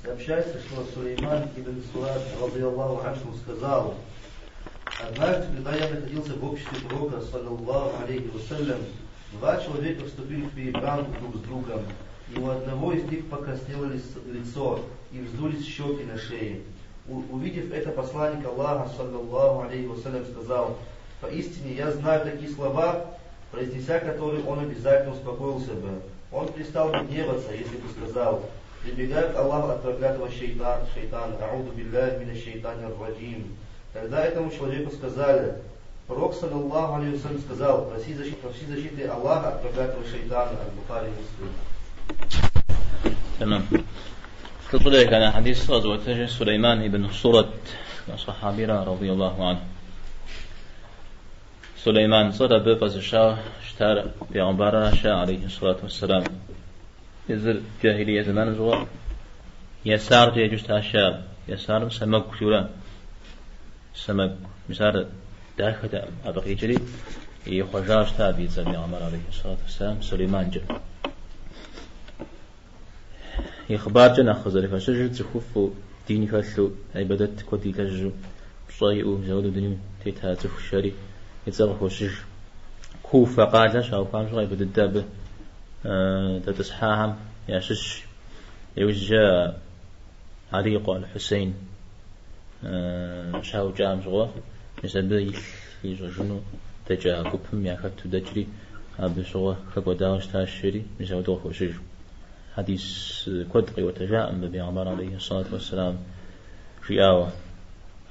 Сообщается, что Сулейман ибн Сурад, رضي الله عنه, сказал: «Однажды, когда я находился в обществе пророка, صلى الله عليه وسلم, два человека вступили в перебранку друг с другом, и у одного из них покраснело лицо и вздулись щеки на шее. Увидев это, посланник Аллаха, صلى الله عليه وسلم, сказал: «Поистине я знаю такие слова, произнеся которые он обязательно успокоился бы. Он перестал бы гневаться, если бы сказал: „Прибегаю к Аллаху от проклятого шейтана, أعوذ بالله من الشيطان الرجيم“». Тогда этому человеку сказали: «Пророк, صلى الله عليه وسلم, сказал: проси защиты Аллаха от проклятого шейтана». Аль-Бухари, Муслим. تمام. Лӏыщӏыр еханэ хьэдис къэзыӏуэтэжыр Сулейман ибн Сурат сахьабира رضي الله عنه. Сулейман цӏэр абы фӏэзыщауэ щытар бегъымбаращ عليه الصلاة والسلام. Езыр джахилие зэманым щыгъуэ Ясаркӏэ еджэу щытащ ар. Ясарым сэмэгу жиӏэурэ. Сэмэгу. Мис ар дахэтэкъым абы къикӏри ихъуэжауэ щыта абы и цӏэр бегъымбар عليه الصلاة والسلام Сулейманкӏэ. И хъыбаркӏэ нэхъ къызэрыхэщыжыр цӏыхуфӏу, дин хэлъу, ибадэт куэд илэжьу, пщӏэ иӏэу, зэуэду дунейм тета цӏыху жари и цӏэр къыхощыж. Куфэ къалэ щаухуам щыгъуэ япэ дыдэ абы дэтӏысхьахэм ящыщщ. Иужькӏэ Али и къуэ Аль-Хусейн щаукӏам щыгъуэ, мис абы илъ ищӏэжыну дэкӏа гупым яхэту дэкӏри, абы щыгъуэ хэкӏуэдауэ щытащ жери, мис ауэдэу къыхощыж. Хьэдис куэд къиӏуэтэжаӏым мыбы бегъымбар عليه الصلاة والسلام жиӏауэ.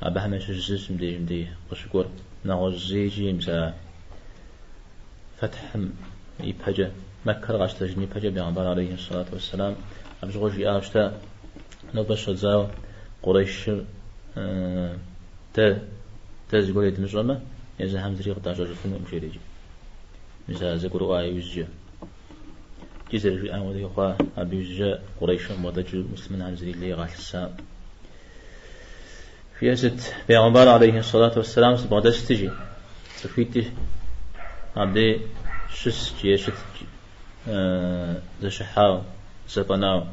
Абыхэм ящыщ зыщ мыбдежым дей къыщыкӏуэр. Нэгъуэщӏ зыикӏи мис а фэтхьым ипэкӏэ, Мэккэр къащтэжын ипэкӏэ бегъымбар عليه الصلاة والسلام абы щыгъуэ жиӏауэ щыта, нобэ щыщӏэдзауэ Къурейшыр дэ зыгуэр едмыщӏэмэ, езыхэм зыри къыдащӏэжыфынукъым жери икӏи. Мис а зэгурыӏуа иужькӏэ. Икӏи зэрыжиӏам хуэдэу хъуа, абы иужькӏэ Къурейшым къыбгъэдэкӏыу муслъымэнхэм зыри лей къалъысакъым. Жиӏэр сыт? Бегъымбар عليه الصلاة والسلام сыбгъэдэсти жи, цӏыхуитӏи абдей щыст е щытт зэщыхьауэ, зэфӏэнауэ.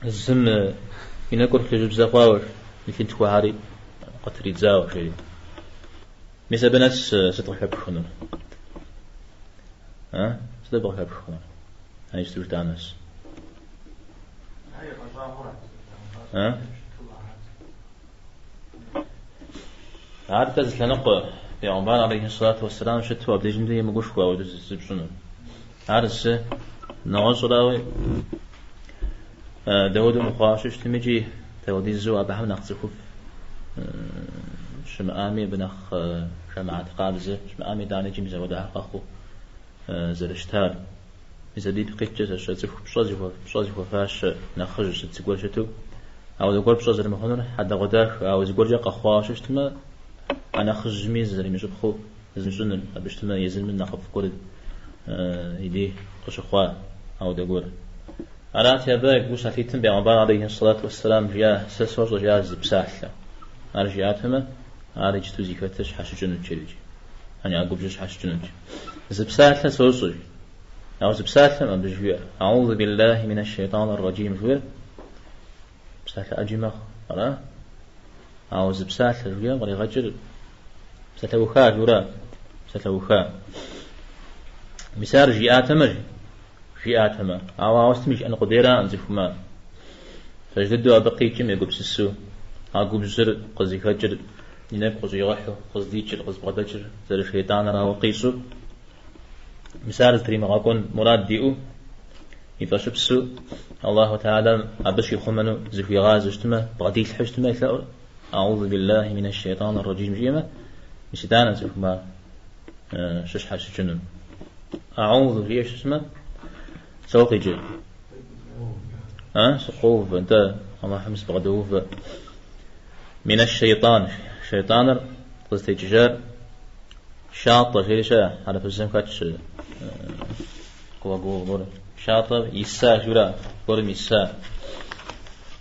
Зым и нэкӏур плъыжьыбзэ хъуауэ, и лъынтхуэхэри къытридзауэ жери. Мис абы нэс сыт къыхэпх хъунур? А? Сыт абы къыхэпх хъунур? А иджыпсту жытӏам нэс. А? Ар дэ зы лъэныкъуэ, бегъымбар عليه الصلاة والسلام щыту абдежым дэ емыкӏушхуэ ауэдэу зыпщӏыну. Ар зы нэгъуэщӏрауи дауэдэу мыхъуауэ щытми икӏи дауэдизу абыхэм нэхъ цӏыхуфӏ щымыӏами, абы нэхъ жэмыхьэт къабзэ щымыӏами, итӏанэ икӏи мис апхуэдэхэр къэхъуу зэрыщытар. Мис абы ипкъ иткӏэ зэщэ цӏыху пщӏэ зыхуэфащэ нэхъыжь сыт зыгуэр щыту, ауэ зыгуэр пщӏэ зэрымыхъунур хьэдэгъуэдахэ, ауэ зыгуэркӏэ къэхъуауэ щытмэ, а нэхъыжьми зызэримыщӏыпхъэу зымыщӏыныр, абы щытмэ езым нэхъыфӏ гуэр и дей къыщыхъуа ауэдэ гуэр. Арати, абы гу щалъитэм бегъымбар عليه الصلاة والسلام жиӏа, сэ сощӏэ жиӏа зы псалъэ. Ар жиӏатэмэ, ар иджыту зыхэтыр щхьэщыкӏынут жери икӏи. Ани а губжьыр щхьэщыкӏынут. Зы псалъэ сощӏэ жи. Ауэ зы псалъэм абы жиӏэр, أعوذ بالله من الشيطان الرجيم жиӏэр, псалъэ ӏэджи мэхъу, ара? Ауэ зы псалъэ жиӏэм къригъэкӏыр псалъэуха жиӏэура? Псалъэуха. Мис ар жиӏатэмэ, жи. Жиӏатэмэ, ауэ ауэ сытми жиӏэн къудейраӏым цӏыхум ар. Пэж дыдэу абы къикӏым егупсысу, а губжьыр къызыхэкӏыр и нэгу къыщӏигъэхьу, къыздикӏыр, къызбгъэдэкӏыр зэрышейтӏанырауэ къищӏу, мис ар зытримыгъэкӏуэн мурад иӏэу, и фӏэщыпсу Аллаху Тэхьэлам абы щихъумэну зыхуигъазэу щытмэ, бгъэдилъхьэу щытмэ и лъэӏур, أعوذ بالله من الشيطان الرجيم жиӏэмэ, мис итӏанэ цӏыхум ар щыщхьэщыкӏынур. أعوذ жиӏэу щытмэ, сэ къикӏыр. А, сыкъуоувэ, нтӏэ, Аллахьым сыбгъэдоувэ. من الشيطان, шейтӏаныр къызытекӏыжар шатӏэ жери щыӏэ, хьэрыпыбзэм хэтщ глагол гуэр. Шатӏэ иса жиӏэура, гуэрым иса.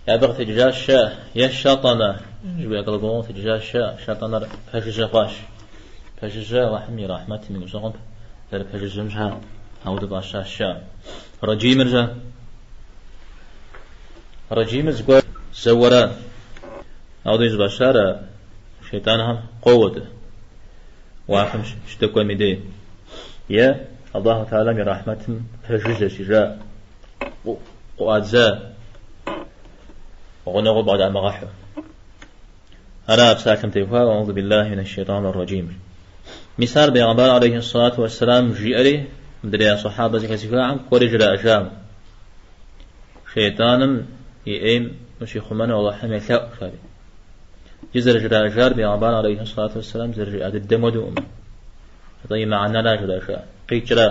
Абы къытекӏыжащ щыӏэ, е шатӏэнэ жиӏэ глаголым къытекӏыжащ щыӏэ, шатӏэнэр пэжыжьэ хъуащ. Пэжыжьэ Аллахьым и рахьмэтым и гущӏэгъум зэрыпэжыжьэм щхьа ауэдэу фӏащащ щыӏэ. رجيم ыр щэ? Раджимыр зыгуэр зэуэрэ, ауэдэу зыфӏащар шейтӏанхэм къоуэдэ, уафэм щыдэкӏуэм и дей. Е Аллаху Тэхьэлам и рахьмэтым пэжыжьэ щыжа, къыӏуадза гъунэгъуу бгъэдамыгъэхьу. Ара псалъэм техуауэ, Аузу биллахи минаш шейтӏани р-раджим. Мис ар бегъымбар алейхи ссалату уэсселам жиӏэри, мыдрей сахьабэ зэхэзыхахэм кӏуэри жраӏэжам. Шейтӏаным и ӏейм ущихъумэну Алыхьым елъэӏу, жари. Иджы зэрыжраӏэжар бегъымбар алейхи ссалату уэсселам зэрыжиӏа дыдэм хуэдэукъым. Атӏэ и мыхьэнэра жраӏэжа, къикӏра.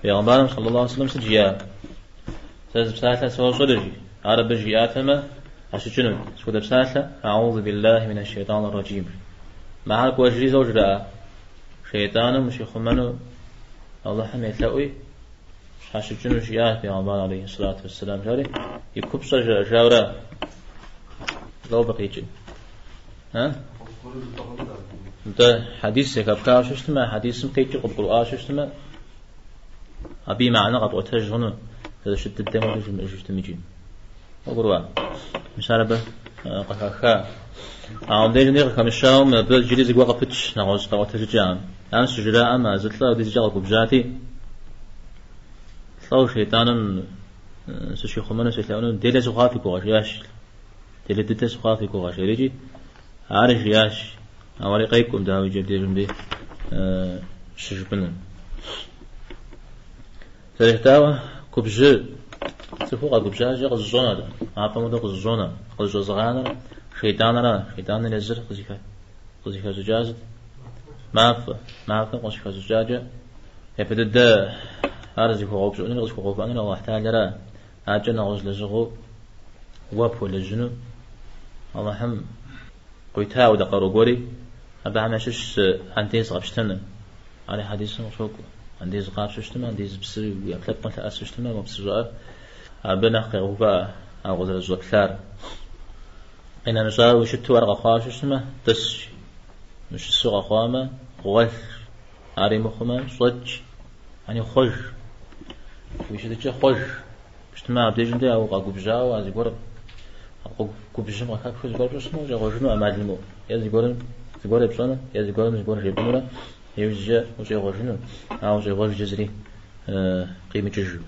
Бегъымбарым саллаллаху алейхи вассалам сыт жиӏа? Сэ зы псалъэ сощӏэри, жи. Ар абы жиӏатэмэ, къыщыкӏынут. Сыт хуэдэ псалъэ? Аузу биллахи минаш шейтӏани р-раджим. Мыхэр кӏуэжри зэуэ жраӏа. Шейтӏаным ущихъумэну Алыхьым елъэӏуи, щхьэщыкӏыну жиӏащ бегъымбар алейхи ссалату уэсселам жари, и купщӏэр жраӏэжауэра? Лӏо абы къикӏыр. А? Нтӏэ, хьэдис зэхэпхауэ щытмэ, хьэдисым къикӏыр къыбгурыӏуауэ щытмэ, абы и мыхьэнэ къэпӏуэтэж хъуну, зэрыщыт дыдэм хуэдэу жумыӏэжу щытым икӏи. Къыбгурыӏуа? Мис ар абы къыхаха. Ауэ мыбдежым дей къыхэмыщауэ мыбы иджыри зыгуэр къыпытщ, нэгъуэщӏ къэӏуэтэжыкӏэкъым. Ар щыжраӏэм а зы лӏы апхуэдизкӏэ къэгубжьати, лӏэу шейтӏаным сыщихъумэну селъэӏуну делэ сыхъуа фи гугъэ, жиӏащ. Делэ дыдэ сыхъуа фи гугъэ, жери икӏи ар жиӏащ. Ауэ ари къекӏуэм, дауэ иджы абдежым дей щыжыпӏэнур. Зэрыжытӏауэ, губжьыр цӏыхур къэгубжьащи къызэщӏонэ, мафӏэм хуэдэу къызэщӏонэ. Къызэщӏэзыгъанэр шейтӏанэра, шейтӏаныр езыр къызыхэщӏыкӏа сыт? Мафӏэ, мафӏэм къыщыхэщӏыкӏакӏэ, япэ дыдэ ар зыхуэгъэупщӏыӏунур къызыхуэгъэувыӏэнур Аллахь Тэхьэлара. Акӏэ нэгъуэщӏ лэжьыгъэу уэ пхуэлэжьыну Аллахьым къуита ауэдэ къару гуэри, абыхэм ящыщ андез къэпщтэныр. Ари хьэдисым къыщокӏуэ. Андез къапщтэу щытмэ, андез псыр уи ӏэпкълъэпкъым лъэӏэсу щытмэ, мо псы щӏыӏэр абы нэхъ къегъэувыӏэ а къызэрызэщӏэплъар. Къинэмыщӏауэ ущыту ар къэхъуауэ щытмэ, тӏыс. Ущысу къэхъуамэ, гъуэлъ. Ари мыхъумэ, щӏэкӏ. Ани хъуэж. Уи щытыкӏэ хъуэж. Щытмэ, абдежым де ауэ къэгубжьауэ, а зыгуэр губжьым къыхэпхыу зыгуэр пщӏы щытмэ, ущӏегъуэжыну ӏэмал имыӏэу. Е зыгуэрым зыгуэр епщӏэну, е зыгуэрым зыгуэр жепӏэнурэ, иужькӏэ ущӏегъуэжыну, ауэ ущӏегъуэжкӏэ зыри къимыкӏыжу.